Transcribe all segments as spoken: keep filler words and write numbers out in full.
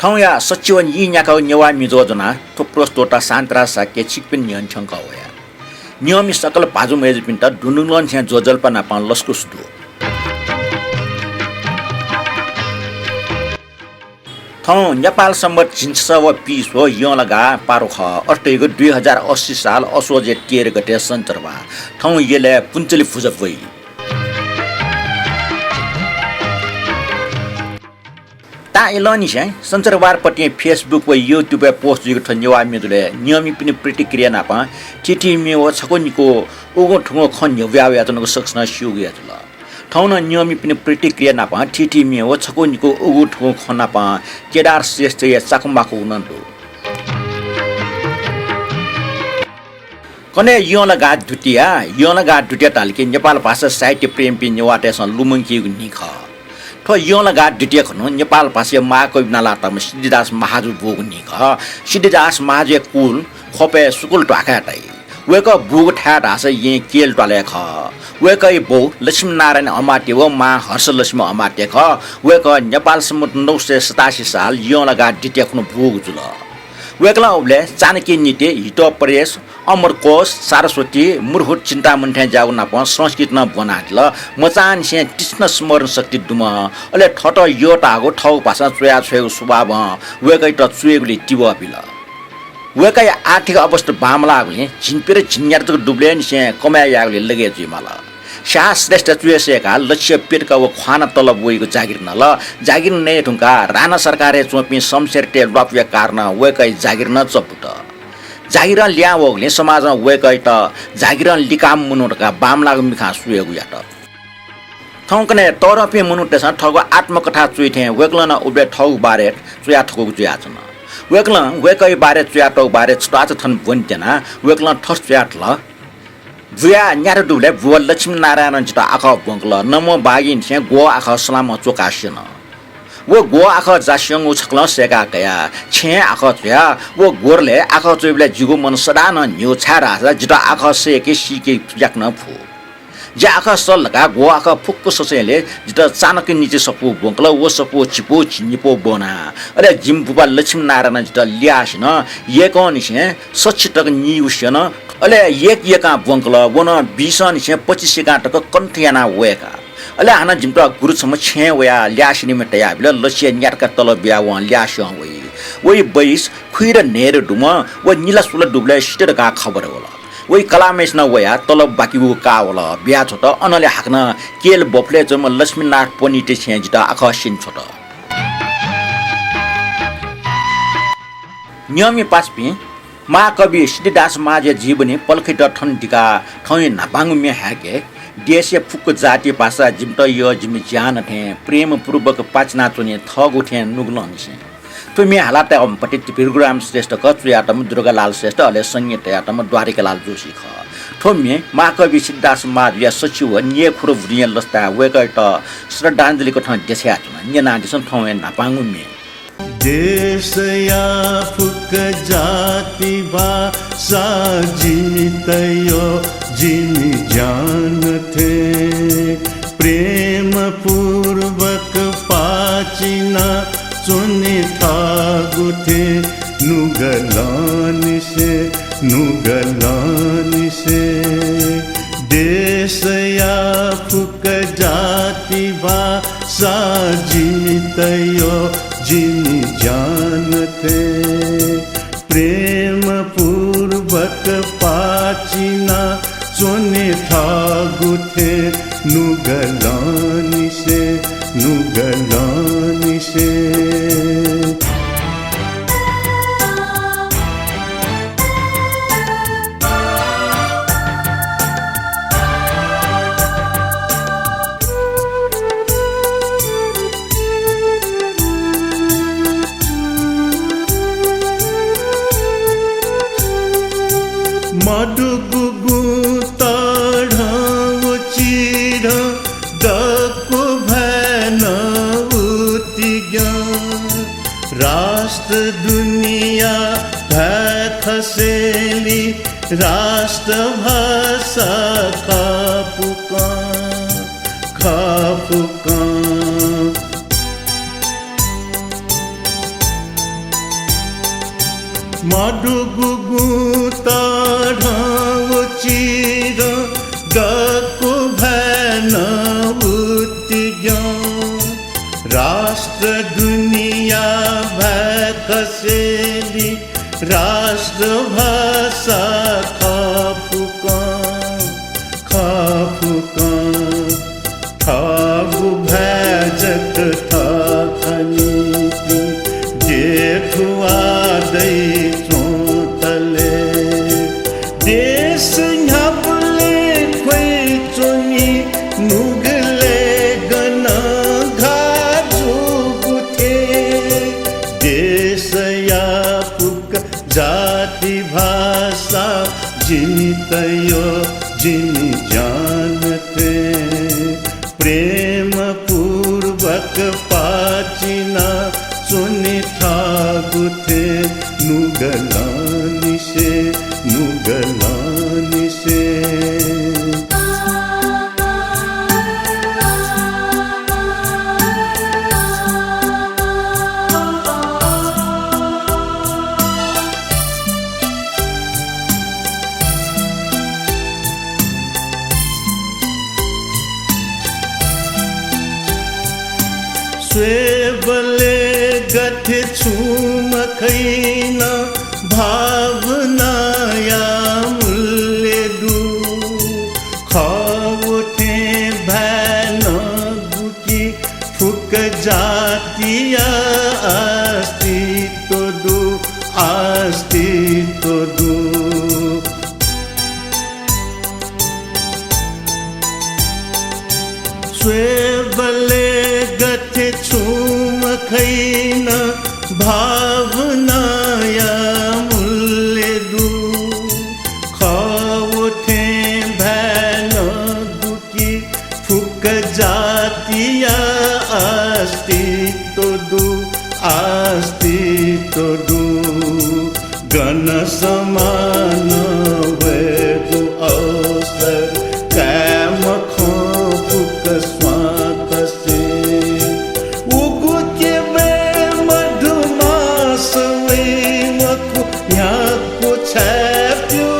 थौंया सच्छि व नीन्याकागु नेवाः म्ये ज्वजलपा ज्वनाः थ्व प्रस्तोता शान्तराज शाक्य छिकपिनि न्ह्यःने थ्यंकः वया। न्यंमि सकल भाजु मय्जुपिन्त दुनुगलंनिसें ज्वजलपा नापं लसकुस दु। थौं नेपाल संवत् झिंछसः व पीस्वः यंलगाः पारु खः। अथे धइगु दुई हजार अस्सी साल असोजया तेह्र गते सञ्चरवाः। थौं यलय् पुन्चुलि भुजा ब्वइ। ताःइलंनिसें सञ्चरवारपतिं Facebook व YouTube-य् post जुइगु थ्व नेवाः म्ये ज्वजलय् न्यंमिपिनि प्रतिक्रिया नापं थीथी म्ये व छकू निकू उगुं थुगुं खँ न्ह्यब्वया वयाच्वनागु सकसिनं स्यूगु हे जुल। थौं नं न्यंमिपिनि प्रतिक्रिया नापं थीथी म्ये व छकू निकू उगुं थुगुं खँ नापं केदार श्रेष्ठया चाकु माकुगु नं दु। कन्हय् यंलगाः द्वितीया, यंलगाः द्वितीय धाल कि नेपाल भाषा साहित्य प्रेमीपिं नेवाःतय्सं लुमंकीगु न्हि खः। थ्व यंलगाः द्वितीय खन्हु नेपाल भाषाया महाकवि नालातःम्ह सिद्धिदास महाजु बूगु न्हि खः। सिद्धिदास महाजुया कुल ख्वपय् सुकुल ध्वाखाय् धाइ। वय्कः बूगु थाय् धाःसा येँ केहेली त्वालय् खः। वय्कःया बौ लक्ष्मीनारायण अमात्य व मां हर्षलक्ष्मी अमात्य खः। वय्कः नेपाल संवत् नौ सय सतासी साल यंलगाः द्वितीय खन्हु बूगु जुल। वय्कलं उबलय् चाणक्य नीति, हितोपदेश, अमरकोश, सारस्वती, मुर्हुत चिन्तामणि थें ज्याःगु नापं संस्कृत नं ब्वनादिल। मचांनिसें तीक्ष्ण स्मरण शक्ति दुम्ह, अले थःत यःताःगु थःगु भाषां च्वयाछ्वयेगु स्वभावं वय्कःयात च्वयेगुली तिबः बिल। वय्कःया आर्थिक अवस्था बांमलाःगुलिं झिंप्यदँ झिंन्यादँ जक दुबलय्निसें कमाय् यायेगुली लगय् जुइमाल। स्याः श्रेष्ठ च्वय् सय्काः लच्छि प्यदँक व ख्वाना तलब वइगु जागिर नल। जागिर नये धुंकाः राणा सरकारय् च्वंपिं शमशेरतय् ल्वापुया कारणं वय्कःया जागिर नं चब्बुत। जागिरं लिहां वःगुलिं समाजं वय्कःयात जागिरं लिकाःम्ह मनू धकाः बांमलाःगु मिखां स्वयेगु यात। थौंकन्हय् तःधंपिं मनूतय्सं थःगु आत्मकथा च्वइ थें वय्कलं नं उबलय् थःगु बारे च्वया थकूगु जुयाच्वन। वय्कलं वय्कःया बारे च्वयातःगु बारे छत्वाःचा थन ब्वने त्यनाः वय्कलं थथे च्वया थल। बुया न्यादँ दुबलय् बुबा लक्ष्मीनारायणं जितः आखः ब्वंकल। नमो भागिनिसें ग्वः आखः सलामं च्वकाः स्यन। व ग्वः आखः जास्यंगु छकलं सय्काः कयाः छेँय् आखः च्वया। व ग्वरलय् आखः च्वइबलय् जिगु मन सदां नं न्ह्यू, छाय्धाःसा जितः आखः सय्के सीके याकनं फु। जि आखः सल धकाः ग्वः आखः फुक्क ससंलय् जितः चाणक्य नीति सफू ब्वंकल। व सफू झिपू झिंनिपू ब्वना। अले जिमि बुबा लक्ष्मीनारायणं जितः लिहां स्यन। यय्कंनिसें सछि तक नीगु स्यन। अले यय्क यय्कां ब्वंकल। व नं बीसंनिसें पच्चिस यय्कां तक कण्ठ यानाः वय्का। अले हानं जिमित गुरु छम्ह छेँय् वयाः ल्याः स्यनीम्ह तयाबिल। लच्छि न्यादँक तलब बियाः वं ल्याः स्यं वइ। वया बैस खुइदँ न्हय्दँ दुम्ह व निला सुला दुबलय् सित धकाः खबर वल। वया कलाःम्हय्सिनं वयाः तलब बाकी वःगु काः वल। बियाछ्वत। अनंलि हाकनं केहेली बफलय् च्वंम्ह लक्ष्मीनाथ पण्डितया छेँय् जितः आखः स्यनेछ्वत। न्यंमि पासापिं, महाकवि सिद्धिदास महाजुया जीवनी पलखयेत थन दिकाः थौंया न्हापांगु म्ये हाय्के। देशया फुक्क जाति भाषा जिमित यः, जिमि ज्यान थें प्रेमपूर्वक पाचिनाच्वनी थःगु थें नुगलंनिसें। थ्व म्ये हालातःम्हपति त्रिपुराम श्रेष्ठ खः, च्वयातःम्ह दुर्गालाल श्रेष्ठ, अले संगीत तयातःम्ह द्वारिकालाल जोशी खः। थ्व म्ये महाकवि सिद्धिदास महाजुया सछि व न्यय्खुदँ भुतिंया लसताय् वय्कःयात श्रद्धाञ्जलि कथं देछायाच्वन। न्यनादिसँ थौंया न्हापांगु म्ये। देशया फुक्क जाति भाषा जिमित यः, जिमि ज्यान थें प्रेमपूर्वक पाचिनाच्वनी थःगु थें नुगलंनिसें, नुगलंनिसें। देशया फुक्क जाति भाषा जिमित यः, जिमि ज्यान थें प्रेमपूर्वक पाचिनाच्वनी थःगु थें नुगलंनिसें, नुगलंनिसें। मदुगु गुँ तःधं व चिधं दक्व भाय् नं उतिग्यं। राष्ट्र दुनिया धाये खसेंलि राष्ट्रभाषा खः फुक्कं, खः फुक्कं। मदुगुगुं तःधं व चिरं दक्व भाय् नं उत्तिज्ञं। राष्ट्र दुनिया भाय् खसेली राष्ट्रभाषा खः फुक्कं, खः फुक्कं। थःगु भाय् जक थः खनीपिं देथुवा दइ च्वंतले देश न्ह्याबलें ख्वइ च्वनी। नुगलय् गनं घाः जूगु थें देशया फुक्क जाति भाषा जिमि तय् जिमि ज्यान थें प्रेमपूर्वक पाचिना च्वने थःगु थें नुगलंनिसें, नुगलंनिसें। स्वयेबलय् गथे छुं मखइन भावनाया मूल्य दु। खः व थें भाय् नं गुकि फुक्क जातिया अस्तित्व दु, अस्तित्व दु। स्वयेबलय् गथे छुं मखइन भावनाया मूल्य दु। खः व थें भाय् नं गुकि फुक्क जातिया अस्तित्व दु, अस्तित्व दु। गन समान वयेगु अवसर काये मखं फुक्क स्वांतसे। उगु क्यबय् मधुमास वइ मखु न्ह्याक्व छाय् प्यू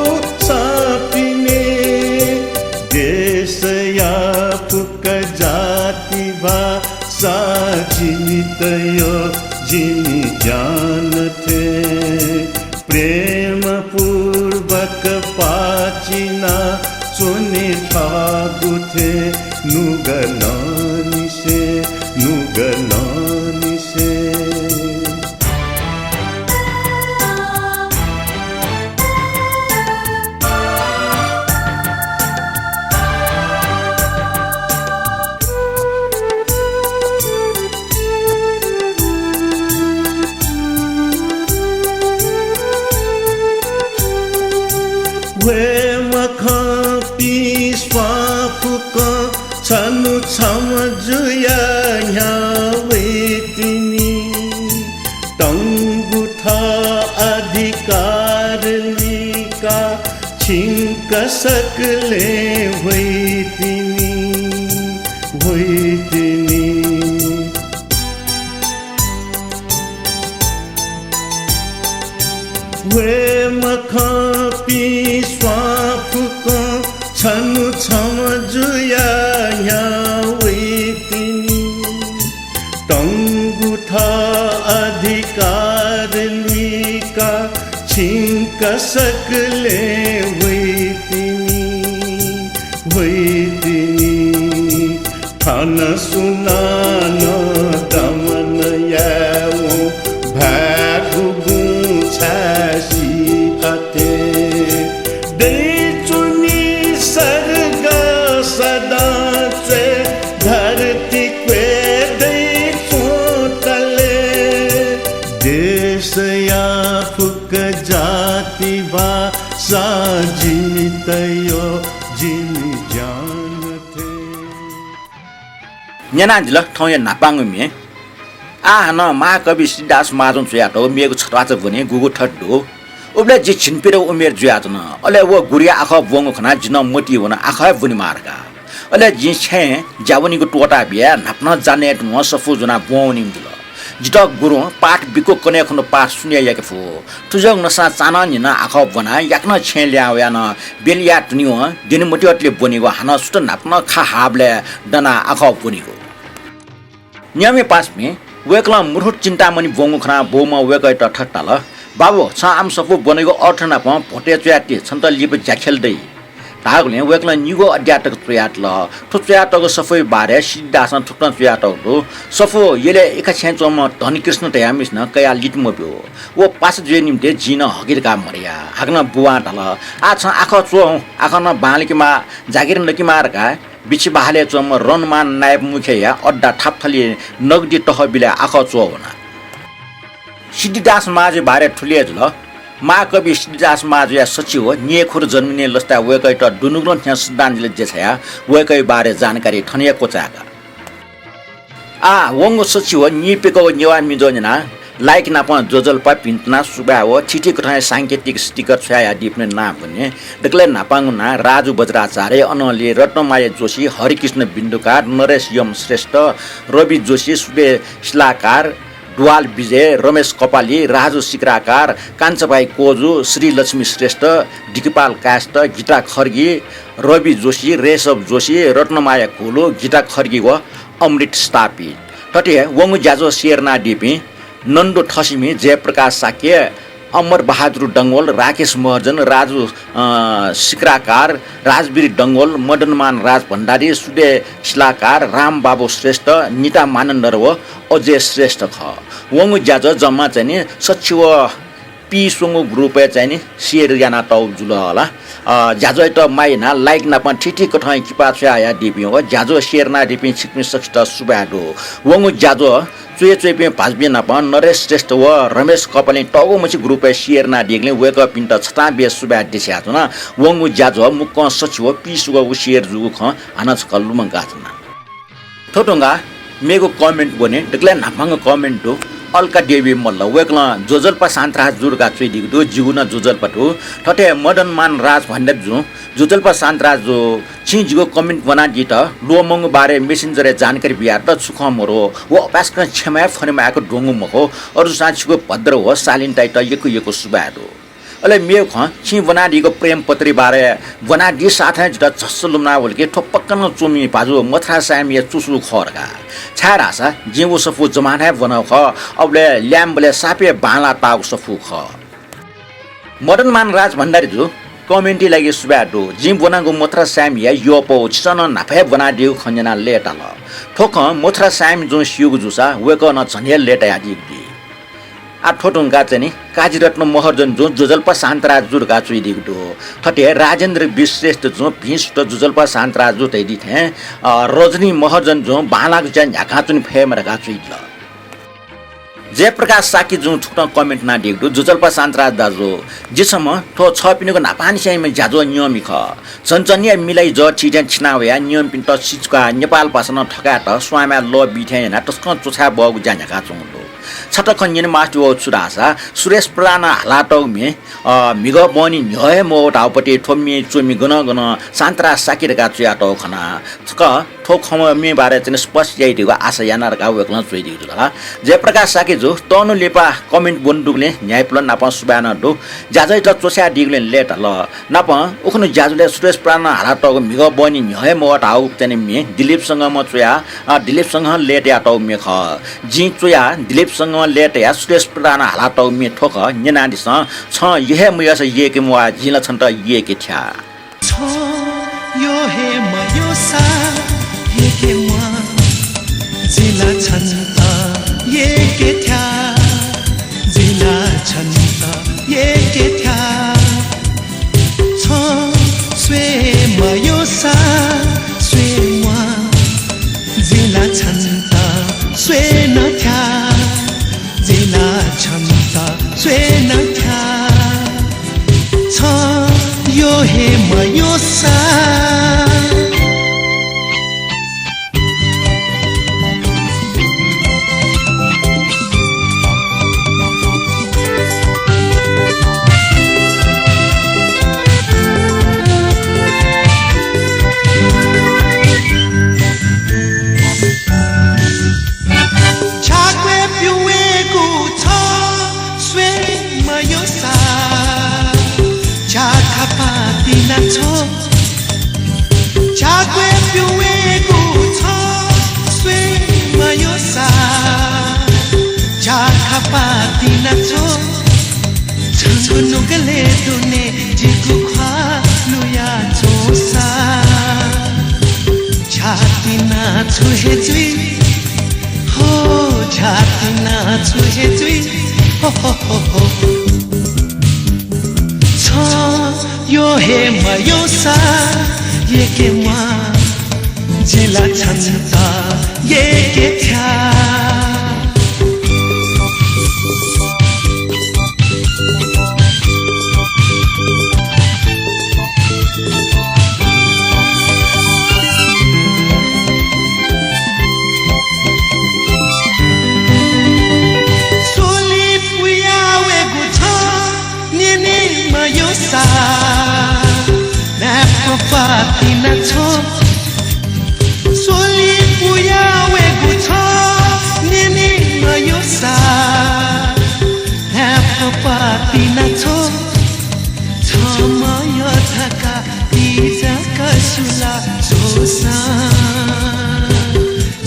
सापिने। देशया फुक्क जाति भाषा जिमि तय् जिमि ज्यान थें प्रेमपूर्वक पाचिना च्वने थःगु थें नुगलंनिसें, नुगलंनिसें। वये मखंपिं स्वां फुक्कं छन्हु छम्ह जुयाः न्ह्याः वइतिनि। तंगु थः अधिकार लिकाः छिंक सकलें ह्वइतिनि, ह्वइतिनि। वये मखंपिं स्वां फुक्कं छन्हु छम्ह जुयाः न्ह्याः वइतिनि। तंगु थः अधिकार लिकाः छिंक सकलें ह्वइतिनि, ह्वइतिनि। थन सुनां नं दमन यायेवं भाय् गुगुं छाय् सी अथे। दइच्वनी सर्ग सदां च्वय् धरती क्वय् दइच्वंतले। देशया फुक्क जाति भाषा जिमि तय् जिमि ज्यान थें। न्यनादिल थौंया न्हापांगु म्ये। आः हानं महाकवि सिद्धिदास महाजनं च्वयातःगु म्येगु छत्वाःचा ब्वने गुगु थथे दु। उबलय् जि झिंप्यदँ उमेर जुयाच्वना। अले व गुरुया आखः ब्वंगु खनाः जि नं मतिइ वना आखः हे ब्वनेमाः धकाः। अले जिं छेँय् ज्या वनीगु त्वःता बियाः न्हापा नं जा नये धुन सफू ज्वनाः ब्वं वनीगु जुल। जितः गुरुं पाठ बिकू कन्हय् खुन्हु पाठ सुने याके फु। थुजक नसां चानं निनं आखः ब्वनाः याकनं छेँय् लिहां वयाः नं ब्यलया तुनिवं द्यने मतिवतले ब्वनीगु हानं सुथ न्हापनं खा हाःबलय् दनाः आखः ब्वनीगु। न्याम्हे पासापिं वय्कलं मुर्हुत चिन्तामणि ब्वंगु खनाः बौम्हं वय्कःयात थथे धाल, बाबु, छं आम सफू ब्वनेगु अर्थ नापं भ्वतय् च्वयाति, छन्त लिपा ज्याख्यलय् दइ। धाःगुलिं वय्कलं निगू अध्याय तक च्वयातल। थ्व च्वयातःगु सफूया बारे सिद्धिदासं थुकथं च्वयातःगु दु। सफू यलय् एकाछेँय् च्वंम्ह धनकृष्ण धयाम्हय्सिनं कयाः लित मब्यू। व पासा जुइया निंतिं जिं नं हकि धकाः मधया। हाकनं बुवां धाल, आः छं आखः च्व हुँ, आखः नं बांलाकेमाः, जागिर नकेमाः धकाः बिछि बहालय् च्वंम्ह रणमान नायब मुखेया अड्डा थापथलय् नगदी तहबिलय् आखः च्वः वना। सिद्धिदास महाजुया बारे थुलि हे जुल। महाकवि सिद्धिदास महाजुया सचिव नियेखुर जन्मिने लसताय् वय्कःयात दुनुगलं थें श्रद्धाञ्जलि देछायाः वय्कःया बारे जानकारी थन हे क्वचायेका। आः वंगु सचिव निय्पिकःगु नेवाः मिजं न्यनाः like नापं ज्वजलपा भिंतुना सुभाय् व थीथी कथंया सांकेतिक sticker छ्वयाहयादीपिनि नां ब्वने। दकलय् न्हापांगु नां राजु बज्राचार्य, अनंलि रत्नमाया जोशी, हरिकृष्ण बिन्दुकार, नरेश यम श्रेष्ठ, रवि जोशी, सुदेश शिलाकार, दुवाल विजय, रमेश कपाली, राजु सिक्राकार, कान्छाभाइ कोजु, श्रीलक्ष्मी श्रेष्ठ, दिगपाल कायस्थ, गीता खर्गी, रवि जोशी, रेशव जोशी, रत्नमाया घोलु, गीता खर्गी व अमृत स्थापित। थथे वंगु ज्याझ्वः share यानादीपिं नन्दु थसिमि, जयप्रकाश शाक्य, अमर बहादुर डंगोल, राकेश महर्जन, राजु, अ, सिक्राकार, राजवीर डंगोल, मदनमान राजभण्डारी, सुदेश शिलाकार, रामबाबु श्रेष्ठ, निता मानन्धर व अजय श्रेष्ठ खः। वंगु ज्याझ्वः जम्मा चाहिँ नि सच्छि व पीस्वंगू group-य् चाहिँ नि share यानातःगु जुल हला। अ, ज्याझ्वःयात माया यानाः like नापं थीथी कथं किपा छ्वयाहयादीपिं व ज्याझ्वः share यानादीपिं छिकपिं सकसित सुभाय् दु। वंगु ज्याझ्वः च्वय् च्वय्‌पिं भाजुपिं नाप नरेश श्रेष्ठ व रमेश कपालीं तःगु मछि group-य् share यानादीगुलिं वय्‌कःपिन्त छतां बे सुभाय् देछायाच्वना। वंगु ज्याझ्वः मुक्कं सच्छि व पीस्वंगू share जूगु खँ हानं छकः लुमंकाच्वना। थ्व धुंकाः मेगु comment ब्वने, दकलय् न्हापांगु comment दु अलका देवी मल्ल। वय्‌कलं ज्वजलपा शान्तराज जु धकाः च्वयादीगु दु, जिगु नं ज्वजलपा दु। थथे मदनमान राजभण्डारी जुं ज्वजलपा शान्तराज जु, छिं जिगु comment ब्वनादीत ल्वःमंगु बारे Messenger-य् जानकारी बियात छु खँ मरु, व अपाय्‌सकं क्षमा हे फनेमाय्‌क द्वंगु मखु, अय्‌जूसां छिगु भद्र व शालीनतायात यक्व यक्व सुभाय् दु। अले मेगु खँ, छिं ब्वनादीगु प्रेम पत्रया बारे ब्वनादी साथं जितः झस्स लुमना वल कि थ्व पक्का नं च्वमि भाजु मथुरा सायमिया चुसु खः धकाः। छाय्‌धाःसा जिं व सफू जमानय् ब्वनागु खः, अबलय् ल्याय्‌म्हबलय् साप हे बांलाः ताःगु सफू खः। मदनमान राजभण्डारी जु, comment-या लागि सुभाय् दु। जिं ब्वनागु मथुरा सायमिया यःपौ छिसं नं न्हापा हे ब्वनादीगु खँ न्यनाः लय्‌ताल। थ्व खँ मथुरा सायमि जुं स्यूगु जूसा वय्‌कलं झन हे लय्‌तायादीगु दी। आः थ्व धुंकाः चाहिँ नि काजीरत्न महर्जन जुं ज्वजलपा शान्तराज जु धकाः च्वयादीगु दु। थथे राजेन्द्र विश्रेष्ठ जुं भिं सुथ ज्वजलपा शान्तराज जु धयादी थें, अ, रजनी महर्जन जुं बांलाःगु ज्या न्ह्याकाच्वने फयेमा धकाः च्वयादिल। जयप्रकाश शाक्य जुं थुकथं comment यानादीगु दु, ज्वजलपा शान्तराज दाजु, जि छम्ह थ्व छःपिनिगु न्हापांनिसेंया ज्याझ्वः न्यंम्ह खः। झन्झन्या मिलाइ जः थीथें थिना वयाः न्यंपिन्त सिचुकाः नेपाल भाषा नं थकायेत स्वांमाय् लः बी थें यानाः तसकं च्वछाये बहःगु ज्या न्ह्याकाच्वंगु दु। छता खँ न्यने मास्ति वःगु छु धाःसा सुरेश प्रधानं हालातःगु म्ये, अ, म्हिगः बहनी न्ह्यः हे मवः धाःगु पति थ्व म्ये च्वमि गनं गनं शान्तराज शाक्य धकाः च्वयातःगु खना। छकः थ्व खँ म्ये बारे चाहिँ स्पष्ट याइदीगु आशा याना धकाः वय्‌कलं च्वयादीगु दु ला। जयप्रकाश शाक्य जु, तःन्हु लिपा comment ब्वने दुगुलिं न्ह्याइपुलं नापं सुभाय् नं दु। ज्याझ्वःयात च्वछायादीगुलिं लय्‌ताल। नापं उखुन्हु ज्याझ्वलय् सुरेश प्रधानं हालातःगु म्हिगः बहनी न्ह्यः हे मवः धाःगु चाहिँ म्ये दिलीप संघं च्वयाः, अ, दिलीप संघं लय्‌तायातःगु म्ये खः। जिं च्वयाः दिलीप संघं लय्‌तायाः सुरेश प्रधानं हालातःगु म्ये थ्व खः, न्यनादिसँ। छं यः हे मयःसा यय्‌के म्वाः, जिं ला छन्त यय्‌के थ्याः। छं यः हे मयःसा यय्‌के म्वाः, जिं ला छन्त यय्‌के थ्याः, जिं ला छन्त यय्‌के थ्याः। छं स्वये मयःसा स्वये म्वाः, जिं ला छन्त स्वये नं थ्याः, जिं ला छन्त स्वये नं थ्याः। छं यः हे मयःसा। छाय्‌क्वय् प्यू वये छ्वय् प्यु वयेगु छ, स्वये मायोसा, ज्याखँ पातिना छ्व, छंगु नुगलय् दुने जिगु ख्वाः लुया च्वंसा। छ्यातिना छु हे जुइ, हो, छ्यातिना छु हे जुइ, हो, हो, हो, हो। छं यो हे मयोसा, येके म्वाः, जि ला छन्त येके थ्याः। स्वलिपुया वयेगु छ, न्यने मयोसा, न्हाय्पं पातिना छ्व। स्वलिपुया वयेगु छ, न्यने मयोसा, न्हाय्पं पातिना छ्व। छम्ह यः धकाः तिजक सुला च्वंसां।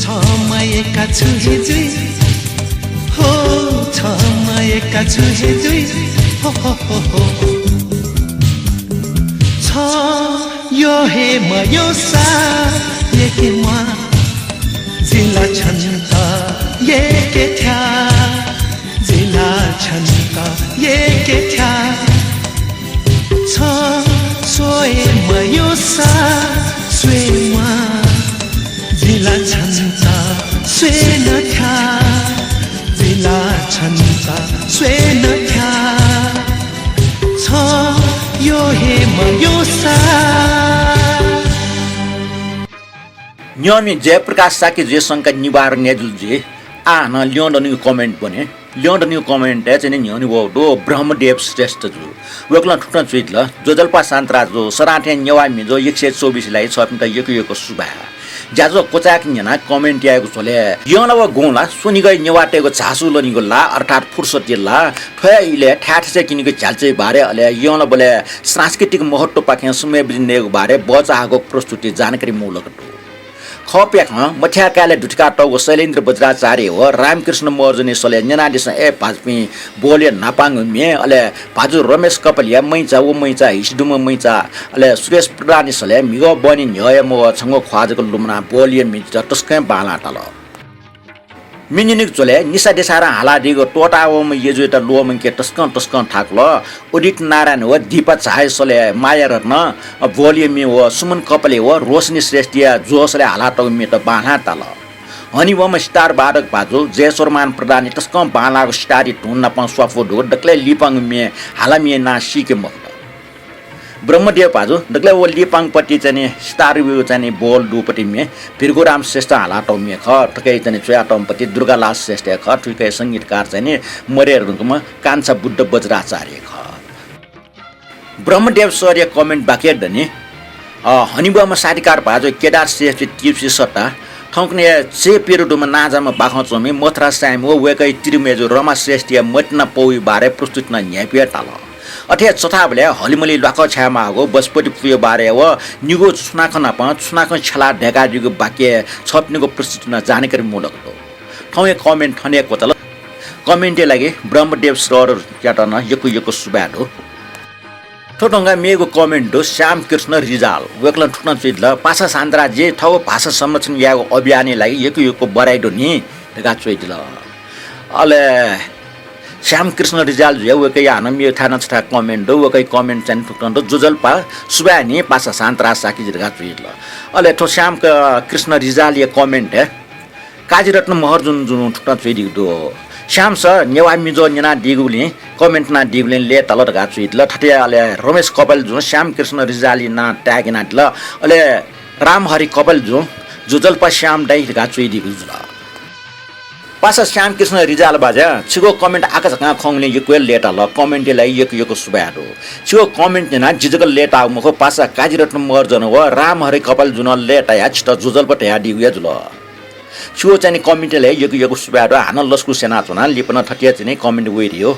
छम्ह यय्का छु हे जुइ, हो, छम्ह यय्का छु हे जुइ, हो, हो, हो, हो। छं यो हे मयोसा, येके म्वाः, जि ला छन्त येके थ्याः, जि ला छन्त येके थ्याः। छं स्वये मयोसा, स्वये म्वाः, जि ला छन्त स्वये नं थ्याः, जि ला छन्त स्वये नं थ्याः। छं यो हे मयोसा। न्यंमि जयप्रकाश शाक्य जुया शंका निवारण याये जुल जुइ। आः हानं ल्यं दनिगु comment ब्वने। ल्यं दनिगु comment-य् चाहिँ नि न्ह्यःने वःगु दु ब्रह्मदेव श्रेष्ठ जु। वय्कलं थुकथं च्वयादिल, ज्वजलपा शान्तराज जु, सदां थें नेवाः म्ये जु एक सय चौबिसया लागि छःपिन्त यक्व यक्व सुभाय्। ज्याझ्वः क्वचाय्क न्यनाः comment यायेगु झ्वलय् यं ला व गुं ला स्वनिगः नेवाःतय्गु झासु लनिगु ला, अर्थात् फुर्सदया ला, थ्व हे इलय् थाय् थासय् क्यनीगु झ्यालचय् बारे, अले यं ला बलय् सांस्कृतिक महत्वपाखें समय बिज्यायेगु बारे बचाःगु प्रस्तुति जानकारी मुलक दु। खः प्याखं मथ्याः काय्‌लय् दुथ्याकातःगु शैलेन्द्र बज्राचार्य व रामकृष्ण महर्जनया सलय् न्यनादिसँ अय् भाजपिं बोलया न्हापांगु म्ये, अले भाजु रमेश कपालीया मैचा व मैचा हिसि दुम्ह मैचा, अले सुरेश प्रधानया सलय् म्हिगः बहनी न्ह्यःया मवः छंगु ख्वाः जक लुमनाः बोलया म्ये जितः तसकं बांलाः ताल। म्ये न्यनेगु झ्वलय् निसा देछारं हालादीगु त्वःतावःम्ह यजुयात ल्वःमंके तसकं तसकं थाकुल। उदित नारायण व दीपा झाया सलय् माया रत्न, बोलया म्ये व सुमन कपाली व रोशनी श्रेष्ठया ज्वः सलय् हालातःगु म्येत बांलाः ताल। हनेबहःम्ह सितार वादक भाजु जयस्वरमान प्रधानया तसकं बांलाःगु सितारया धुन नाप स्वापू दुगु दकलय् लिपांगु म्ये हालामि यानाः सीके मफुत। ब्रह्मदेव भाजु दकलय् व लिपांगु पति चाहिँ नि सितार वइगु चाहिँ नि बोल दुपति म्ये भृगुराम श्रेष्ठं हालातःगु म्ये खः। थुकी चाहिँ नि च्वयातःम्ह पति दुर्गालाल श्रेष्ठ हे खः। थुकी संगीतकार चाहिँ नि मरे धुंकूम्ह कान्छा बुद्ध बज्राचार्य खः। ब्रह्मदेव सरया comment बाकी दनि। अ, हनेबहःम्ह साहित्यकार भाजु केदार श्रेष्ठया तिप्सी सत्ता, थौंकन्हय् चय्‌प्यदँ दुम्ह नांजाःम्ह बाखं च्वमि मथुरा साय्‌मि व वय्‌कःया तिरिमय्‌जु रमा श्रेष्ठया मतिना पौया बारे प्रस्तुति नं न्ह्याइपुया ताल। अथे हे चथाबलय् हलिमलि ल्वाकः छायेमाःगु बसपति पुया बारे व निगू छुनाखँ नाप छुनाखँ छ्यलाः दय्‌कादीगु बाकी छःपिनिगु प्रस्तुति नं जानकारी मुलक दु। थौंया comment थन हे क्वचाल। Comment-या लागि ब्रह्मदेव सरयात नं यक्व यक्व सुभाय् दु। थ्व धुंकाः मेगु comment दु श्यामकृष्ण रिजाल। वय्‌कलं थुकथं च्वयादिल, पासा शान्तराजजी, थःगु भाषा संरक्षण यायेगु अभियानया लागि यक्व यक्व बधाई दु नि धकाः च्वयादिल। अले श्यामकृष्ण रिजाल जुया वय्‌कःया हानं मेगु थाय् नं छथाय् comment दु। वय्‌कःया comment चाहिँ थुकथं दु, ज्वजलपा सुभाय् नि पासा शान्तराज शाक्यजी धकाः च्वयादिल। अले थ्व श्याम क-, कृष्ण रिजालया comment हे काजीरत्न महर्जन जुं थुकथं च्वयादीगु दु। श्याम सर, नेवाः म्ये ज्वः न्यनादीगुलिं, comment यानादीगुलिं लय्‌ताल धकाः च्वयादिल। थथे अले रमेश कपाली जुं श्यामकृष्ण रिजालया नां tag यानादिल। अले रामहरि कपाली जुं ज्वजलपा श्याम दाइ धकाः च्वयादीगु जुल। पासा श्यामकृष्ण रिजाल बाज्या, छिगु comment आकाझाकां खंगुलिं यक्व हे लय्‌ताल। Comment-या लागि यक्व यक्व सुभाय् दु। छिगु comment न्यनाः जि जक लय्‌ताःगु मखु, पासा काजीरत्न महर्जन व रामहरि कपाली जुं नं लय्‌तायाः छितः ज्वजलपा धयादीगु हे जुल। छिगु चाहिँ नि comment-या लागि यक्व यक्व सुभाय् दु। हानं लसकुस यानाच्वना, लिपा नं थथे हे चाहिँ नि comment वइ धइगु।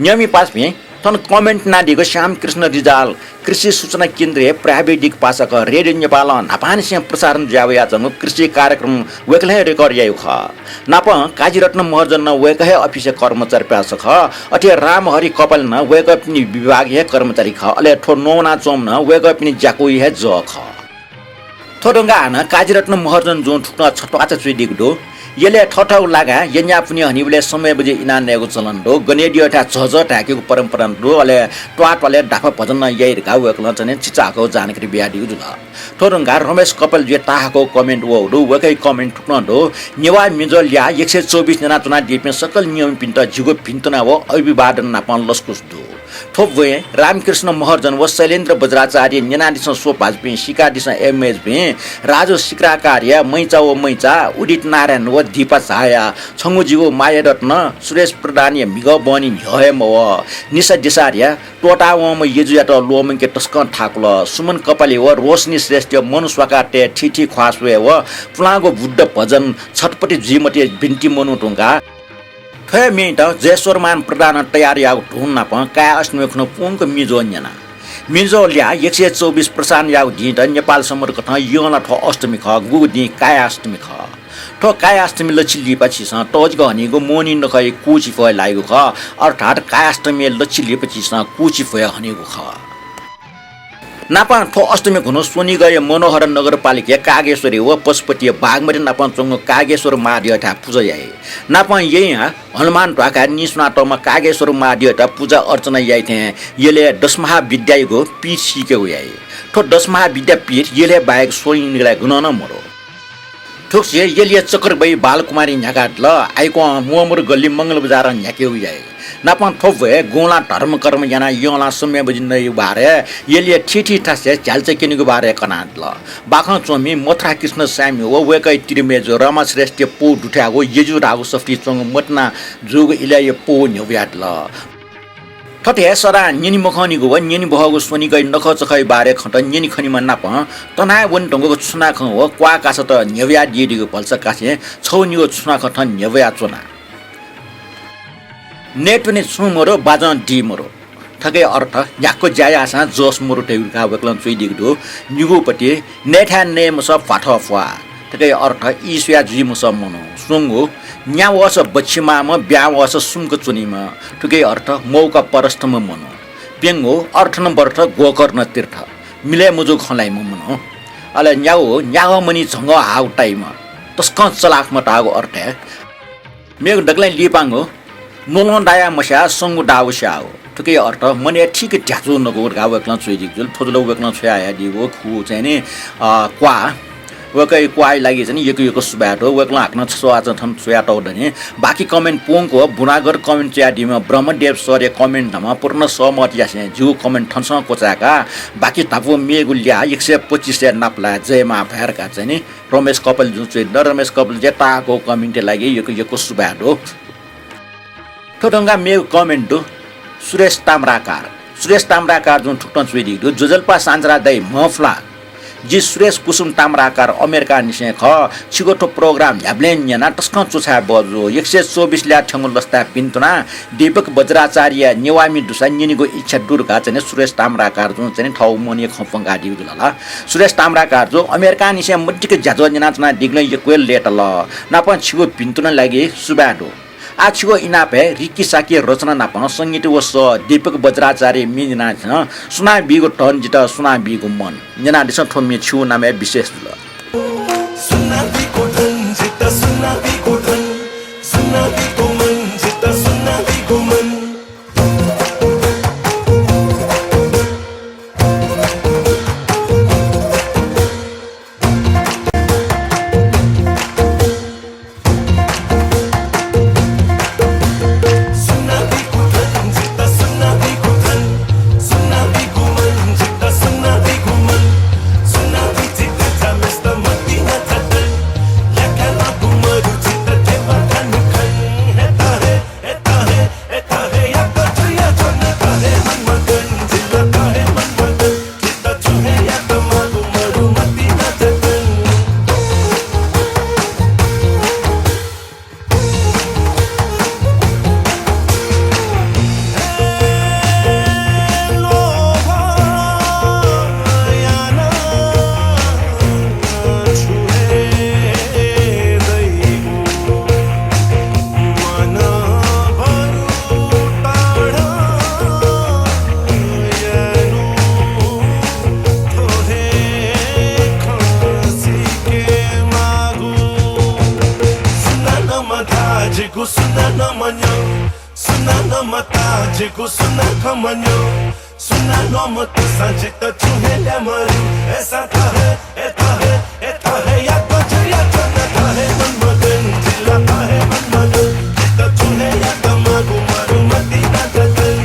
न्यंमि पासापिं, थन comment यानादीगु श्यामकृष्ण रिजाल कृषि सूचना केन्द्रया प्राविधिक पासा खः। रेडियो नेपालं न्हापांनिसें प्रसारण जुया वयाच्वंगु कृषि कार्यक्रम वय्कलं हे record याइगु खः। नापं काजीरत्न महर्जन नं वय्कः हे अफिसया कर्मचारी पासा खः। अथे रामहरि कपाले नं वय्कःपिनि विभागया हे कर्मचारी खः। अले थ्व नवानाच्वंम्ह नं वय्कःपिनि ज्याकुया हे जः खः। थ्व धुंकाः हानं काजीरत्न महर्जन जुं थुकथं छत्वाःचा च्वयादीगु दु। यलय् थःथःगु लागां यँयाः पुन्हि हनीबलय् समय बजि इनाः नयेगु चलन दु। गनेद्यःथाय् झःझः धाय्केगु परम्परा नं दु। अले त्वाःत्वालय् दाफा भजन नं याइ धकाः वय्कलं चाहिँ चिचाःगु जानकारी बियादीगु जुल। थ्व धुंकाः रमेश कपाल जुया ताःहाकःगु comment वःगु दु। वय्कःया comment थुकथं दु। नेवाः मिजोया ल्याः एक सय चौबिस न्यनाच्वनादीपिं सकल नियमीपिन्त जिगु भिन्तुना व अभिवादन नापं लसकुस दु। थ्व ब्वय् रामकृष्ण महर्जन व शैलेन्द्र बज्राचार्य न्यनादिसँ स्वभाजुपिं, सिकादिसँ एमएचपिं, राजु सिक्राकारया, मैचा व मैचा, उदित नारायण व दीपा झाया, छंगु जिगु मायारत्न, सुरेश प्रधानया म्हिगः बहनी न्ह्यः हे मवः। निसा देसारया त्वःतावंम्ह यजुयात ल्वःमंके तसकं थाकुल। सुमन कपाली व रोशनी श्रेष्ठया मनु स्वाकातय् थीथी ख्वाः स्वये व पुलांगु बुद्ध भजन छटपटी जुइ मते बिन्ति मनु धुंकाः थ्व हे म्येइत जयस्वरमान प्रधानं तयार याःगु धुन नापं काय् अष्टमी खुन्हु पूवंक मिजो न्यना। मिजो ल्याः एक सय चौबिस प्रसारण याःगु दिंइत नेपाल सम्बत कथं यंलाथ्व अष्टमी खः, गुगु दिं काय् अष्टमी खः। थ्व काय् अष्टमी लच्छि लिपा झीसं तःजिक हनीगु मोहनी नखःया कुचिफः लाइगु खः, अर्थात् काय् अष्टमीया लच्छि लिपा झीसं कुचिफः हनीगु खः। नापं थ्व अष्टमी खुन्हु स्वनिगःया मनोहर नगरपालिकाया कागेश्वरी व पशुपतिया बागमती नापं च्वंगु कागेश्वर महाद्यःथाय् पुजा याइ। नापं यँयाः हनुमान ध्वाखाय् निस्वनातःम्ह कागेश्वर महाद्यःयात पुजा अर्चना याइ थें यलय् दशमहाविद्यायागु पीठ सीकेगु याइ। थ्व दशमहाविद्यापीठ यलय् बाहेक स्वनिगलय् गुनं नं मदु। थुगुसी यलया चक्रबही बालकुमारी न्ह्याकादिल। आइक्वं मोहमुर गल्ली मंगलबजारं न्ह्याकेगु याइ। नापं थ्व ब्वय् गुंलां धर्मकर्म यानाः यंलां समय बजि नइगु बारे यलया थीथी थासय् झ्याल्चा क्यनीगु बारे कनादिल। बाखं च्वंम्ह मथुरा कृष्ण साय्मि व वय्कःया तिरिमय्जु रमा श्रेष्ठया पौ दुथ्याःगु यजु धाःगु सफुलिइ च्वंगु मतिना जूगु इलय्या पौ न्ह्यब्वयादिल। थथे हे सदां न्यने मखंनिगु व न्यने बहःगु स्वनिगःया नखःचखःया बारे खँत न्यने खनीम्ह नापं तनावने धुंकूगु छुनाखँ व क्वाः कासात न्ह्यब्वयादीदीगु भलसा कासें छगू निगू छुनाखँ थन न्ह्यब्वयाच्वना। नयेत्वने छुं मदु, बाजं दी मदु। थुकिया अर्थ न्ह्याक्व ज्या याःसां जस मदु धइगु धकाः वय्कलं च्वयादीगु दु। निगूपति नयेथाय् नये मसः भ्वाथः भ्वाः। थुकिया अर्थ ई स्वयाः जुइ मसः मनू। स्वंगू, न्या वःसा बच्छि माःम्ह, ब्यां वःसा सुम्क च्वनीम्ह। थुकिया अर्थ मौका परस्तम्ह मनू। प्यंगू, अर्थ न बर्थ, गोकर्न तीर्थ, मिलय् मजूगु खँ ल्हाइम्ह मनू। अले न्यागू, न्यागः मनी झंगः हाःगु ताइम्ह, तसकं चलाख मताःगु अर्थय्। मेगु दकलय् लिपांगु, न्वलं दायाः मस्याः, संगु दाःगु स्याःगु। थुकिया अर्थ मनय् ठीक ध्याचु नकूगु धकाः वय्कलं च्वयादीगु जुल। थ्व जुल वय्कलं छ्वयाहयादीगु खु चाहिँ नि, अ, क्वाः। वय्कःया क्वाःया लागि चाहिँ नि यक्व यक्व सुभाय् दु। वय्कलं हाकनं छछुवाःचा थन च्वयातःगु दनि। बाकी comment पूवंक बुनागत comment च्वयादीम्ह ब्रह्मदेव सरया comment नं पूर्ण सहमत यासें जिगु comment थनसं क्वचाय्काः बाकी धापू मेगु ल्याः एक सय पच्चिसय् नापलाये जयमाः भाय् धकाः चाहिँ नि रमेश कपाल जुं च्वयादिल। रमेश कपाल जुया ताःहाकःगु comment-या लागि यक्व यक्व सुभाय् दु। थ्व धुंकाः मेगु comment दु सुरेश ताम्राकार। सुरेश ताम्राकार जुं थुकथं च्वयादीगु दु, ज्वजलपा साञ्चरा दाइ म्हफुला। जि सुरेश कुसुम ताम्राकार अमेरिकांनिसें खः। छिगु थ्व program न्ह्याबलें न्यनाः तसकं च्वछाये बहःजू। एक सय चौबिस ल्याः थ्यंगु लसताय् भिन्तुना दीपक बज्राचार्यया नेवाःमि दुसा न्यनेगु इच्छा दु धकाः चाहिँ नि सुरेश ताम्राकार जुं चाहिँ नि थःगु मनया खँ प्वंकादीगु जुल ला। सुरेश ताम्राकार जु अमेरिकांनिसें मदिक्क ज्याझ्वः न्यनाच्वनादीगुलिं यक्व हे लय्ताल। नापं छिगु भिन्तुना लागि सुभाय् दु। आः छिगु इनाप हे रिक्की साक्की रचना नापं संगीत व सः दीपक बज्राचार्यया म्ये न्यनादिसँ। सुनां बीगु धन जितः सुनां बीगु मन। न्यनादिसँ, थ्व म्ये छिगु नामय् विशेष जुल। सुनां बीगु धन जितः सुनां बीगु धन, सुनां बीगु मन जितः सुनां बीगु मन। सुनानं मताः जिगु सुनां खँ मन्यं। सुनानं मताःसां जितः छुं हे ल्याः मदु। अय्‌सां थः हे, ए थः हे, ए थः हे यात जुयाच्वना। थः हे मन मदन, जि ला थः हे मन मदन। जितः छुं हे यात मदु, मदु मतिना जतन।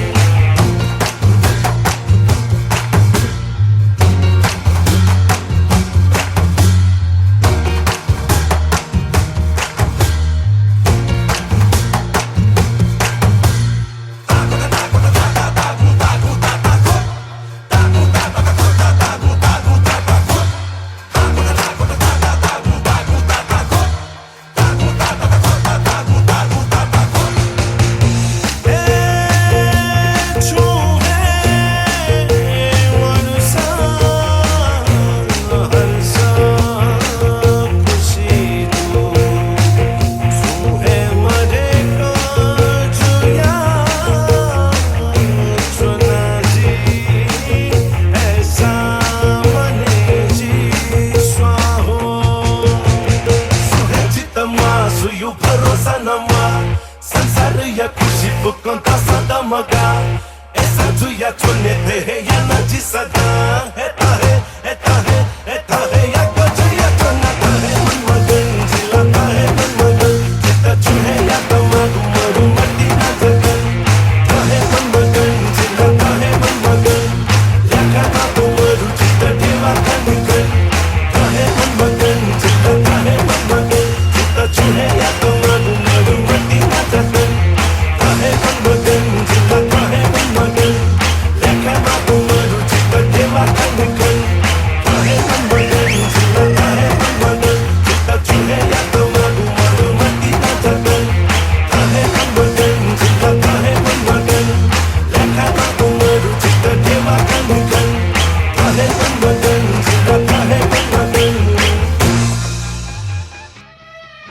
तमा सुयु भरोसा नमा, संसारया खुसी फुक्कं तसं तमगा। अय्‌सां जुयाच्वने थें हे याना जि सदां। हे थः हे, हे थः हे, हे थः हे यात जुयाच्वना। थः हे मन मदन, जि ला थः हे मन मदन। जितः छुं हे यात मदु, मदु मतिना जतन। थः हे मन मदन, जि ला थः हे मन मदन। ल्याखा माःगु मदु, जितः ध्यबा खनेगु। थः हे मन मदन, जितः थः हे मन मदन। जितः छुं हे यात मदु, मदु मतिना जतन। थः हे मन मदन, जितः थः हे मन मदन। ल्याखा माःगु मदु, जितः ध्यबा खनेगु। थः हे मन मदन, जितः थः हे मन मदन। जितः छुं हे यात मदु, मदु मतिना जतन। थः हे मन मदन, जितः थः हे मन मदन।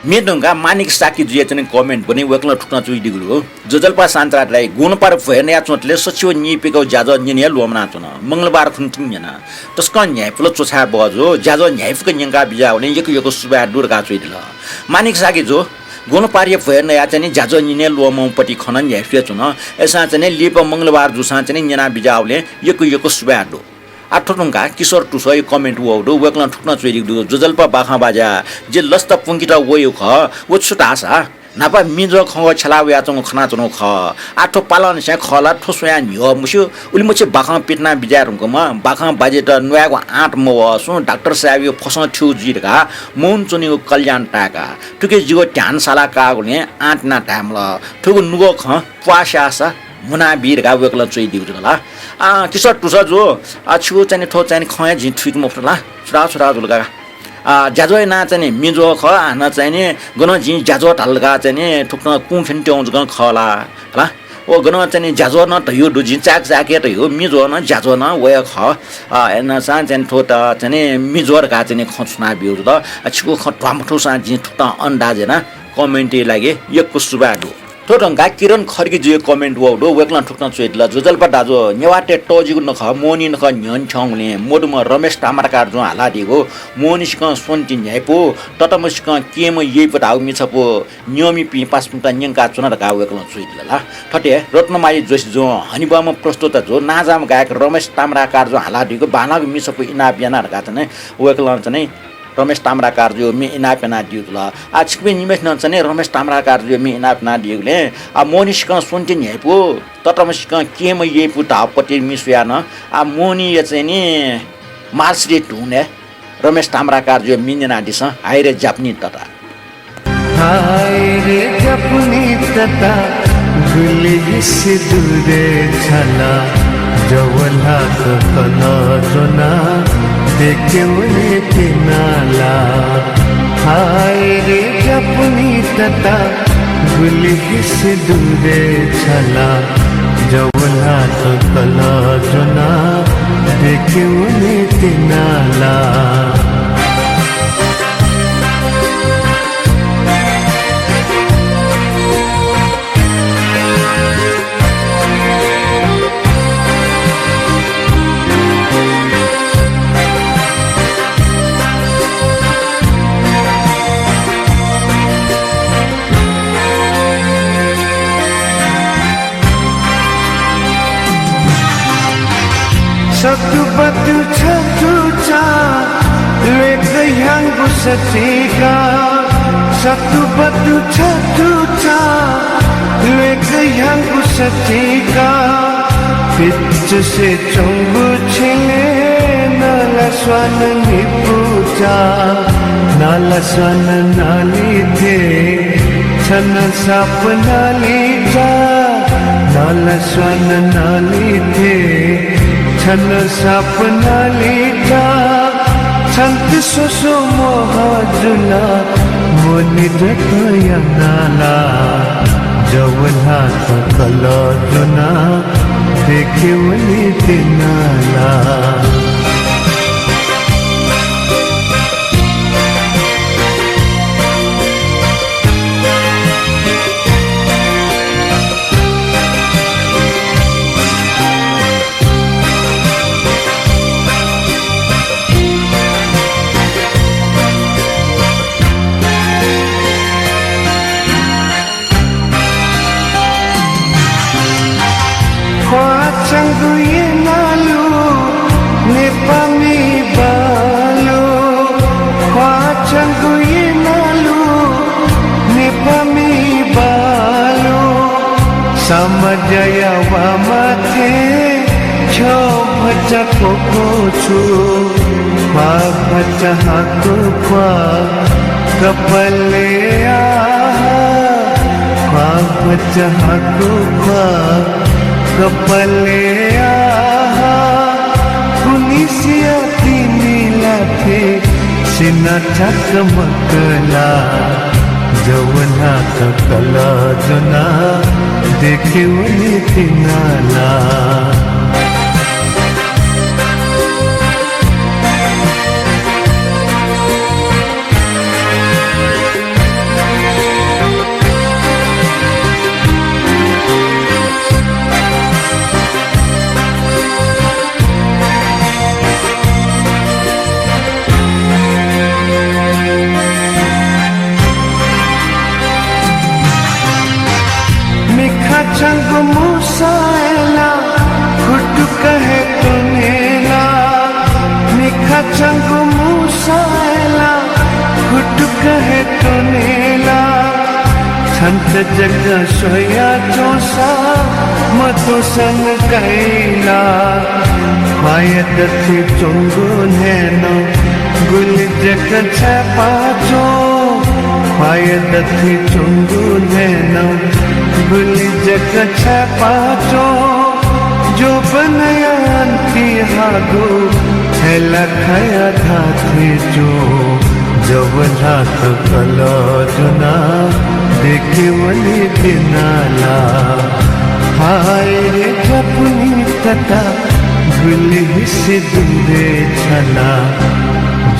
म्ये धुंकाः मानिक शाक्यजुया चाहिँ comment ब्वने वय्‌कलं थुकथं च्वयादीगु दु। ज्वजलपा शान्तिराज दाइ, गुंपार भ्वय् नयाच्वंतले सछि व निइपिकागु ज्याझ्वः न्यने हे ल्वःमनाच्वन। मंगलबार खुन्हु तिनि न्यना। तसकं न्ह्याइपुल च्वछाये बहःजू, ज्याझ्वः न्ह्याइपुक न्यंका बिज्याःगुलिं यक्व यक्व सुभाय् दु धकाः च्वयादिल। मानिक शाक्यजु, गुंपारया भ्वय् नयाः चाहिँ ज्याझ्वः न्यने ल्वःमंगु पति खँ नं न्ह्याइपुसे च्वन। अय्‌सां चाहिँ लिपा मंगलबार जूसां चाहिँ न्यना बिज्याःगुलिं यक्व यक्व सुभाय् दु। आः थ्व धुंकाः किशोर तुसया comment वःगु दु, वय्‌कलं थुकथं च्वयादीगु दु। ज्वजलपा बाखं बाज्या, जि लसता प्वंकेत वयागु खः, व छु धाःसा न्हापा मिजं खंगः छ्यला वयाच्वंगु खनाच्वनागु खः। आः थ्व पालंनिसें खः ला, थ्व स्वयाः न्ह्यः मस्यू, उलिमछि बाखं पितिना बिज्याये धुंकूम्ह, बाखं बाज्यात न्वायेगु आँट मवः, सुं डाक्टर साहेबया फसं थ्यू जुइ धकाः मौन च्वनीगु कल्याण ताय्‌का। थुकी जिगु ध्यान साला काःगुलिं आँट यानाः धायेमाल। थुगु नुगः खँ प्वाः स्याःसा म्हुना बी धकाः वय्‌कलं च्वयादीगु जुल ला। आ, किशोर तुसजु, आ, छिगु चाहिँ नि थ्व चाहिँ नि खँ हे जिं थुइके मफुत ला। छु धाः, छु धाः जुल का। आ, ज्याझ्वः यानाः चाहिँ नि मिजं खः, हानं चाहिँ नि गनं जिं ज्याझ्वः धाल धकाः चाहिँ नि थुकथं कुँ खने त्यंगु जक खः ला, हला। व गनं चाहिँ नि ज्याझ्वः नं धयागु दु, जिं चाय्‌क चाय्‌क हे धयागु, मिजं नं ज्याझ्वः नं वया खः। आ, अय्‌सां चाहिँ नि थ्व त चाहिँ नि मिजं धकाः चाहिँ नि खँ छुना ब्यूगु जुल। आ, छिगु खँ ध्वामथूसां जिं थुकथं अन्दाज यानाः comment-या लागि यक्व सुभाय् दु। थ्व धुंकाः किरण खड्गीजुया comment वःगु दु, वय्‌कलं थुकथं च्वयादिल। ज्वजलपा दाजु, नेवाःतय् तःजिगु नखः मोहनी नखः न्ह्यःने थ्यंगुलिं मदुम्ह रमेश ताम्राकारजुं हालादीगु मोहनिसिकं स्वन्ति न्ह्याइपु, ततम्हसिकं केहेँ यइपु धाःगु मिछापु न्यंमिपिं पासापिन्त न्यंकाच्वना धकाः वय्‌कलं च्वयादिल ला। थथे रत्नमाली जोशीजुं हनेबहःम्ह प्रस्तोताजु नांजाःम्ह गायक रमेश ताम्राकारजुं हालादीगु बांलाःगु मिछापु इनाप याना धकाः चाहिँ नि वय्‌कलं चाहिँ नि रमेश ताम्राकारजुया म्ये इनाप यानादीगु जुल। आ, छिकपिं निम्हय्‌सिनं चाहिँ नि रमेश ताम्राकारजुया म्ये इनाप यानादीगुलिं, आ, मोहनिसिकं स्वन्ति न्ह्याइपु, ततम्हसिकं केहेँ यइपु धाःगु पति म्ये स्वयाः नं, आ, मोहनीया चाहिँ नि मार्सिडी धुनय् रमेश ताम्राकारजुया म्ये न्यनादिसँ, हाय रे जापानी तता। हाय रे जापानी तता, गुलि हिसे दु रे छला, जव ल्हात कलः ज्वनाः देके वने त्यना ला। हाय रे जापानी तता, गुलि हिसे दु रे छला, जव ल्हात कलः ज्वनाः देके वने त्यना ला। सतुबतु छतुचा ल्वेक ह्याङ्गु सतिका, सतुबतु छतुचा ल्वेक ह्याङ्गु सतिका, पिच्चसे च्वंगु छिले नला स्वान निपुचा, नला स्वान नाली थे छन साप नाली जा, नला स्वान नाली थे छन साप नाली जा, छन्त सोसो मोह जुला, मोनि जतया नाला, जवला त कल जुना, देखे वनी तिनाला। ख्वाःछंगु येनालु नेपाःमि बालु, ख्वाःछंगु येनालु नेपाःमि बालु, समाजया वामाथे छ्यः भचा क्वक्वः छु, ख्वाः भचा हाकु ख्वाः कपालय् आः, ख्वाः भचा हाकु ख्वाः कपालय् आः, कुनिसिया तिनि लाथे सिना थाक मकला, जवला त कल जुना, देखे वनी तिनाला। मिखाछंगु मुसाय् ला खुटुक हे तुनेला, मिखाछंगु मुसाय् ला खुटुक हे तुनेला, छन्त जक स्वया च्वंसा मत्वःसा नं काइला। ख्वाःया दथुइ च्वंगु न्हय्‌नं गुलि जक छाय्‌पाः च्वं, ख्वाःया दथुइ च्वंगु न्हय्‌नं गुलि जक छाय्‌पाः च्वं, ज्वबनया अन्ति हाःगु थय्‌लाखाया धात्थें च्वं, जवला त कल जुना, देखे वनी तिनाला। हाय रे जापुनि तता, गुलि हिसे दुरे छला,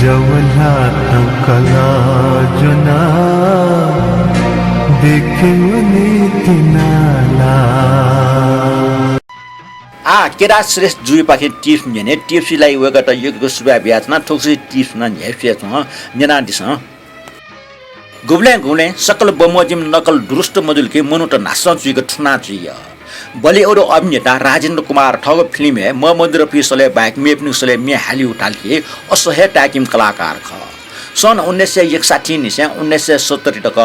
जवला त कल जुना, देखे वनी तिनाला। आः केदार श्रेष्ठ जुयापाखें tips न्यने। Tips लागि वय्‌कःयात यक्व यक्व सुभाय् बियाच्वना। थुगुसी tips नं न्ह्याइपुसे च्वं, न्यनादिसँ। गुबलें गुबलें सकल बमोजिम नकल दुरुस्त मजुल कि मनूत न्हासं चुइक थुना जुइ। Bollywood अभिनेता राजेन्द्र कुमार थःगु फिल्मय् ममदुरफिया सलय् बाहेक मेपिनिगु सलय् म्ये हालीगु धाल कि असह्य ताय्‌कीम्ह कलाकार खः। सन् उन्नाइस सय एकसट्ठी निसें उन्नाइस सय सत्तरी तक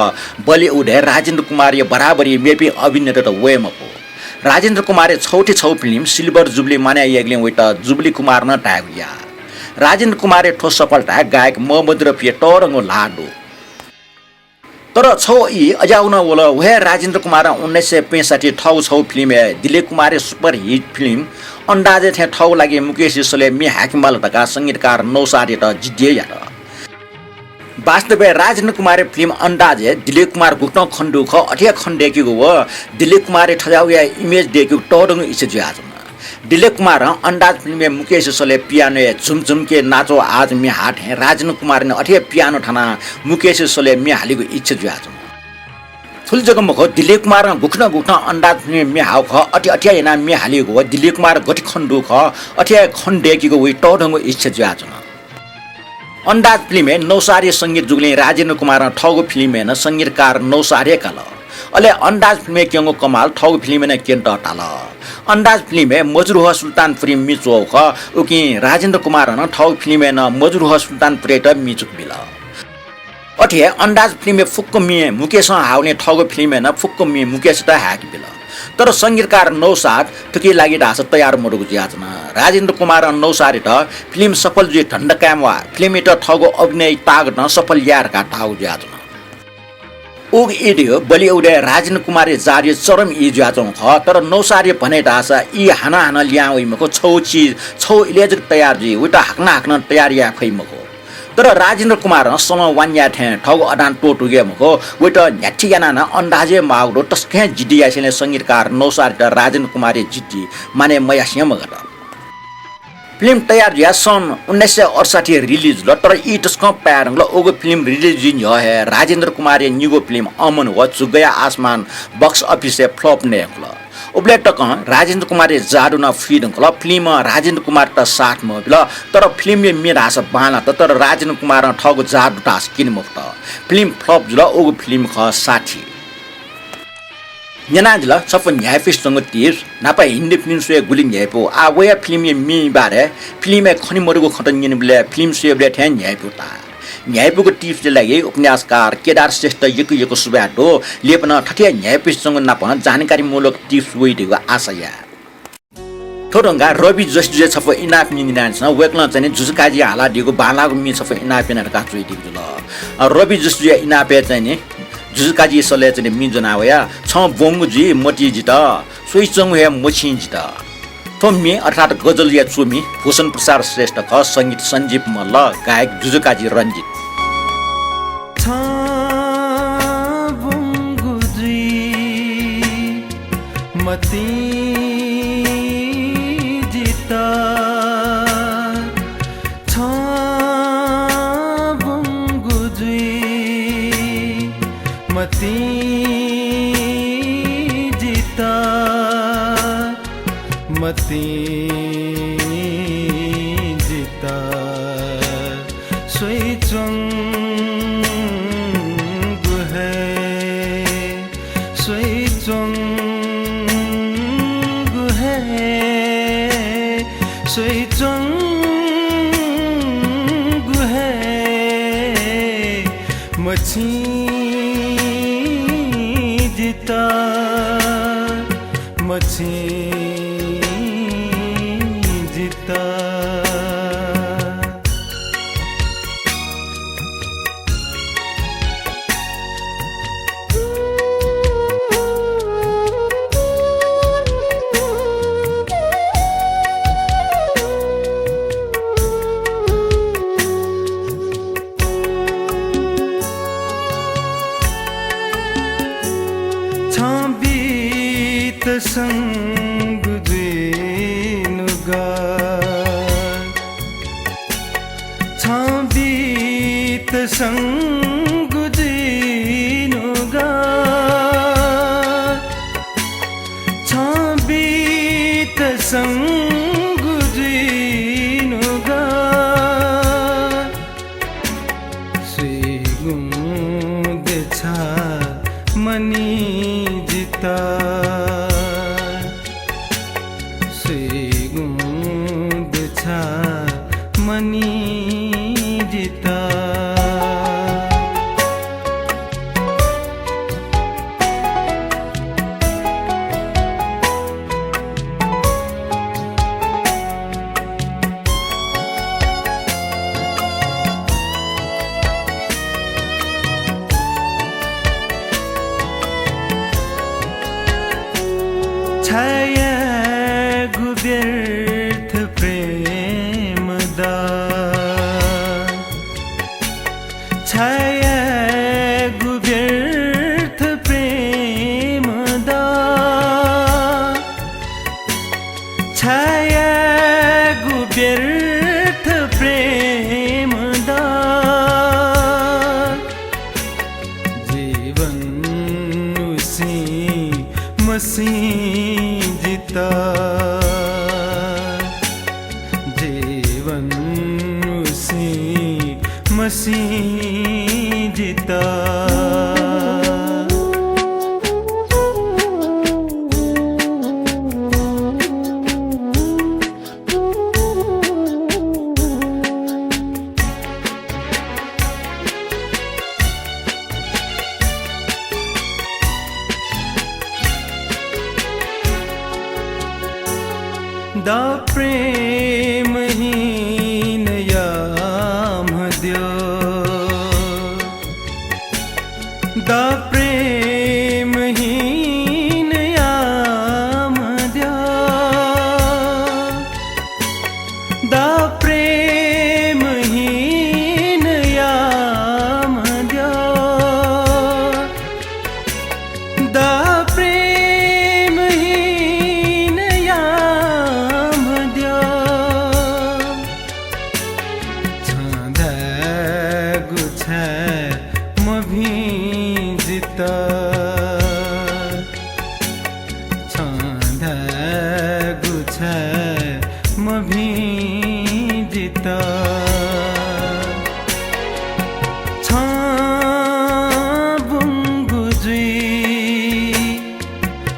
Bollywood-य् राजेन्द्र कुमारया बराबरी मेपिं अभिनेतात वये मफु। राजेन्द्र कुमारया छगू थें छगू फिल्म silver jubilee मानय् यायेगुलिं वयात जुबली कुमार नं धायेगु याः। राजेन्द्र कुमारया थ्व सफलताय् गायक ममदुरफिया तःधंगु ल्हाः दु। तर छगू ई अज्याःगु नं वल। व हे राजेन्द्र कुमारं उन्नाइस सय पैंसट्ठी थःगु छगू फिल्मय् दिलीप कुमारया superhit फिल्म अन्दाजय् थें थःगु लागि मुकेशया सलय् म्ये हायेकेमाल धकाः संगीतकार नौशादयात जिद्दी यात। वास्तवय् राजेन्द्र कुमारया फिल्म अन्दाजय् दिलीप कुमार गुकथं खनेदु खः, अथे हे खनेदय्‌केगु व दिलीप कुमारया थज्याःगुया image दय्‌केगु तःधंगु इच्छा जुयाच्वन। दिलीप कुमारं अन्दाज फिल्मय् मुकेशया सलय् पियानोय् झुम झुम के नाचो आज म्ये हाः थें राजेन्द्र कुमारं नं अथे हे पियानो थानाः मुकेशया सलय् म्ये हालीगु इच्छा जुयाच्वन। थुलि जक मखु, दिलीप कुमारं गुकथं गुकथं अन्दाज फिल्मय् म्ये हाःगु खः, अथे अथे यानाः म्ये हालीगु व दिलीप कुमारं गथे खनेदु खः, अथे हे खनेदय्‌केगु वइ तःधंगु इच्छा जुयाच्वन। अन्दाज फिल्मय् नौशादया संगीत जूगुलिं राजेन्द्र कुमारं थःगु फिल्मय् नं संगीतकार नौशाद हे काल। अले अन्दाज फिल्मय् क्यंगु कमाल थःगु फिल्मय् नं क्यनेत ताल। अन्दाज फिल्मय् मजरूह सुल्तानपुरया म्ये च्वःगु खः, उकिं राजेन्द्र कुमारं नं थःगु फिल्मय् नं मजरूह सुल्तानपुरयात म्ये चुकबिल। अथे हे अन्दाज फिल्मय् फुक्क म्ये मुकेशं हाःगुलिं थःगु फिल्मय् नं फुक्क म्ये मुकेशयात हाय्केबिल। तर संगीतकार नौशाद थुकिया लागि धाःसा तयार मदुगु जुयाच्वन। राजेन्द्र कुमारं नौशादयात फिल्म सफल जुइ धन्दा कायेमा वा, फिल्मयात थःगु अभिनय ताकतं सफल याये धकाः धाःगु जुयाच्वन। उगु ईदय् बलिउडय् राजेन्द्र कुमारया जादुया चरम ई जुयाच्वंगु खः, तर नौशादया भनाइ धाःसा ई हानं हानं लिहां वइ मखु, छगू चिज छगू इलय् जक तयार जुइ, वयात हाकनं हाकनं तयार याये फइ मखु। तर राजेन्द्र कुमारं सलं वान याये थें थःगु अडान त्वःतूगु हे मखु, वयात न्ह्याथे यानाः नं अन्दाज हे माःगु दु, तसकं हे जिद्दी यासेंलि संगीतकार नौशादयात राजेन्द्र कुमारया जिद्दी मानय् मयासें मगात। फिल्म तयार जुयाः सन् उन्नाइस सय अडसट्ठी रिलिज जुल, तर ई तसकं पाये धुंकल। उगु फिल्म रिलिज जुइ न्ह्यः हे राजेन्द्र कुमारया निगू फिल्म अमन व झुक गया आसमान बक्स अफिसय् फ्लप नये धुंकल। उबलय् तकं राजेन्द्र कुमारया जादु नं फुइ धुंकल। फिल्मं राजेन्द्र कुमारयात साथ मबिल, तर फिल्मया म्ये धाःसा बांलात, तर राजेन्द्र कुमारं थःगु जादु धाःसा क्यने मफुत। फिल्म फ्लप जुल। उगु फिल्म खः साथी। न्यनादिल छपु न्ह्याइपुसे च्वंगु tips, न्हापा हिन्दी फिल्म स्वये गुलि न्ह्याइपु। आः वया फिल्मया म्ये बारे फिल्मय् खने मदुगु खँत न्यनेबलय् फिल्म स्वयेबलय् थें न्ह्याइपु ताः। न्ह्याइपुगु tipsया लागि उपन्यासकार केदार श्रेष्ठयात यक्व यक्व सुभाय् दु। लिपा नं थथे न्ह्याइपुसे च्वंगु नापं जानकारीमूलक tips वइ धइगु आशा याये। थ्व धुंकाः रवि जसजुया छपु इनाप म्ये न्यनादिसँ। वय्कलं चाहिँ नि जुजुकाजीं हालादीगु बांलाःगु म्ये छपु इनाप याना धकाः च्वयादीगु जुल। अ, रवि जसजुया इनापय् चाहिँ नि जुजुकाजीया सलय् चाहिँ नि म्ये ज्वना वया, छं ब्वंगु जुइ मतिइ जितः, स्वइच्वंगु हे मछिं जितः। थ्व म्ये अर्थात् गजलया च्वमि भूषण प्रसाद श्रेष्ठ खः, संगीत सञ्जीव मल्ल, गायक जुजुकाजी रञ्जित। छं ब्वंगु जुइ मतिं जितः, छं ब्वंगु जुइ मतिं जितः, मतिं जितः, स्वइच्वंगु हे, स्वइच्वंगु हे, स्वइच्वंगु हे, मछिं जितः, मछिं जितः। छं बीत संगु जुइ नुगः, छं बीत संगु जुइ नुगः, छं बीत संगु जुइ नुगः। सुइगुं देछाः मनि जितः, सुइगुं देछाः मनि जितः। छाय् यायेगु व्यर्थ प्रेम द, छाय् यायेगु व्यर्थ प्रेम द, छाय् यायेगु व्यर्थ प्रेम द, जीवन उसिं मसिं जितः, जीवन उसिं मसिं जितः। द प्रेमहीनया म्हद्यः, द प्रेमहीनया म्हद्यः, द प्रेमहीनया म्हद्यः, द प्रेमहीनया म्हद्यः, छं धायेगु छाय् मभिं जितः, छं धायेगु छाय् मभिं जितः, छं ब्वंगु जुइ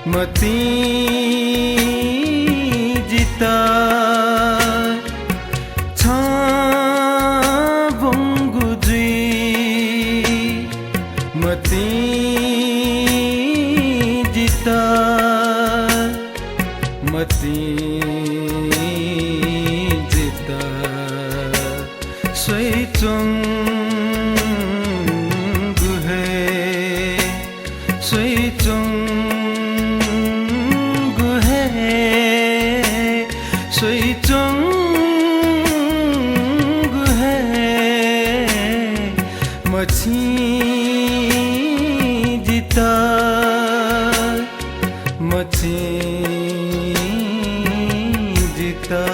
मतिं जितः, छं ब्वंगु जुइ मतिं जितः, मतिं जितः स्वइच्वंगु हे, स्वइच्वंगु हे, स्वइच्वंगु हे मछिं जितः, मछिं जितः,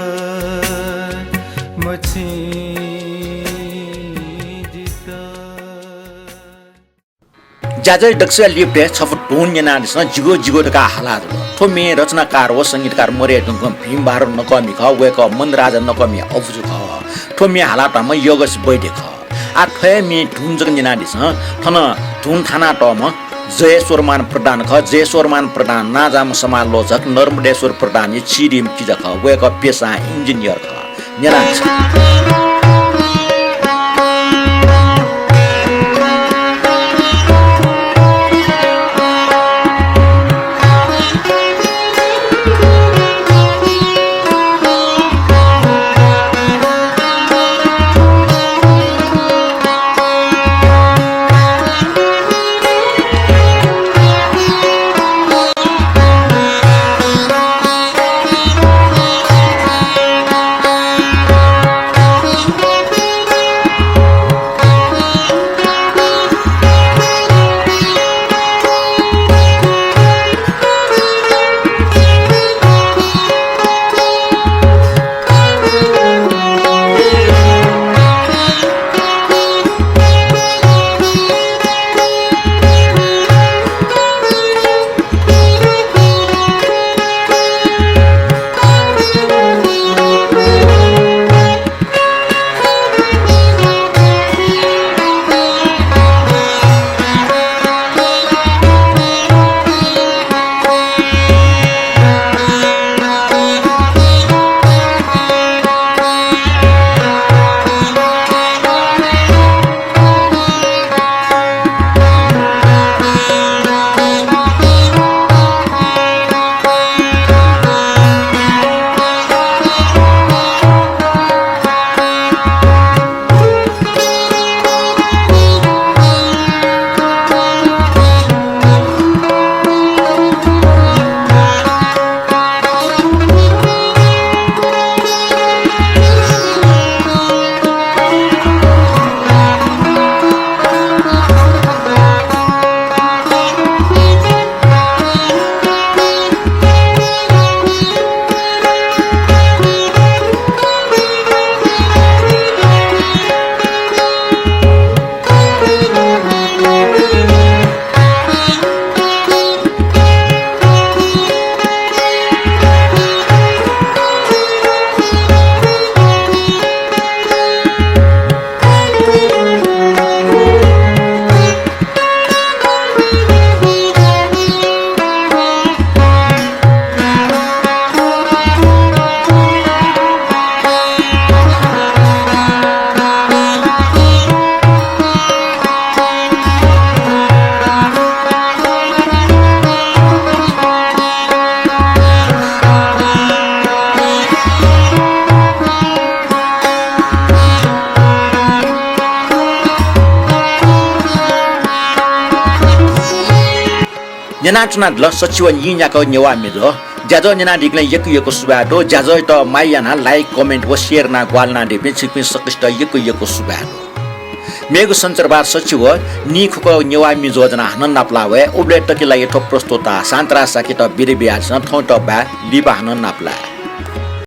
मछिं जितः। ज्याझ्वः दक्वसिया लिपतय् छपु धुन न्यनादिसँ, जिगु जिगु धकाः हाला जुल। थ्व म्ये रचनाकार व संगीतकार मदये धुंकूम्ह भीमबहादुर नकःमि खः, वय्कः मणिराजा नकःमिया अबुजु खः। थ्व म्ये हालातःम्ह योगेश वैद्य खः। आः थ्व हे म्ये धुन जक न्यनादिसँ, थन धुन थानातःम्ह जयेश्वरमान प्रधान खः। जयेश्वरमान प्रधान नांजाःम्ह समालोचक नर्मदेश्वर प्रधानया चिधीम्ह किजा खः। वय्कः पेसां engineer खः। न्यनादिसँ। न्यनाच्वनादिल सच्छि व नीन्याक्व नेवाः मिजो। ज्याझ्वः न्यनादीगुलिं यक्व यक्व सुभाय् दु। ज्याझ्वःयात माया यानाः like, comment व share यानाः ग्वाहालि यानादीपिं छिकपिं सकसित यक्व यक्व सुभाय् दु। मेगु सञ्चरबार सच्छि व नीखुक्व नेवाः मिजो ज्वनाः हानं नापलाः वये। उबलय् तकया लागि थ्व प्रस्तुता शान्तराज शाक्ययात बिदा बियादिसँ। थौंयात बाय्, लिपा हानं नापलाये।